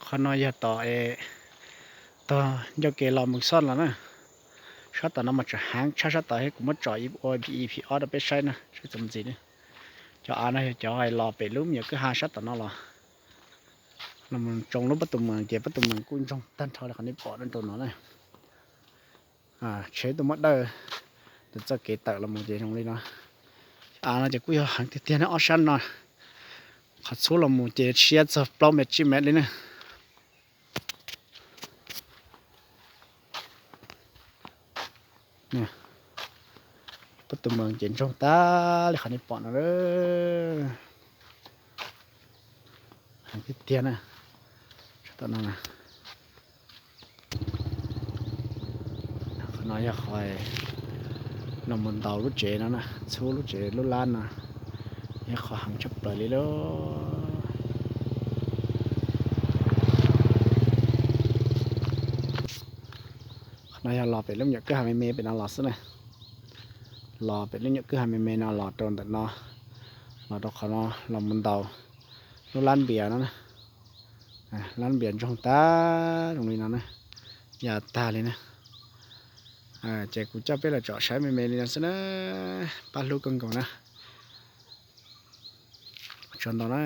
Qhov no yog tom, tog ncauj kev los mus xob los na. Sab tom no mas tseem heev tshaj sab tod thiab, kuv muab tsom ua ib phim ob rau peb saib na, saib txuas ntxiv na. Cov av no yog cov los pem lub me nyuam kwj ha sab tom no los, los mus tsoo lub pob tus mees ces pob tus mees kuj ntsoog tag nrho li qhov nej pom rau no na. Tsheb tuaj muab dawj ntawm txoj kev tawm los mus ces zoo li no. Av no ces kuj yog heev tiag tiag na, ob sab no qhov txhub los mus ces siab txog plaub mev tsib mev li na. Pob tus mees ces ntsoog tag li qhov nej pom no. Heev tiag tiag na. Sab tom no, qhov no yog qhov los mus ntaus lub tsev no na, txhub lub tsev lub lab no, yog qhov heev tshaj plaws li lauj. Qhov no yog los pem lub nyuam kwj ha me me pem no los xwb na. Los pem lub nyuam kwj ha me me no los rau ntawm no, los rau qhov no los mus ntaus lub lab npias no na. Lab npias ntsoog tag zoo li no na, ya tag li na. Ces kuv coj peb los tsom saib me me li no xwb na, pab hlub kawg nkaus na. Tsaug ntau na.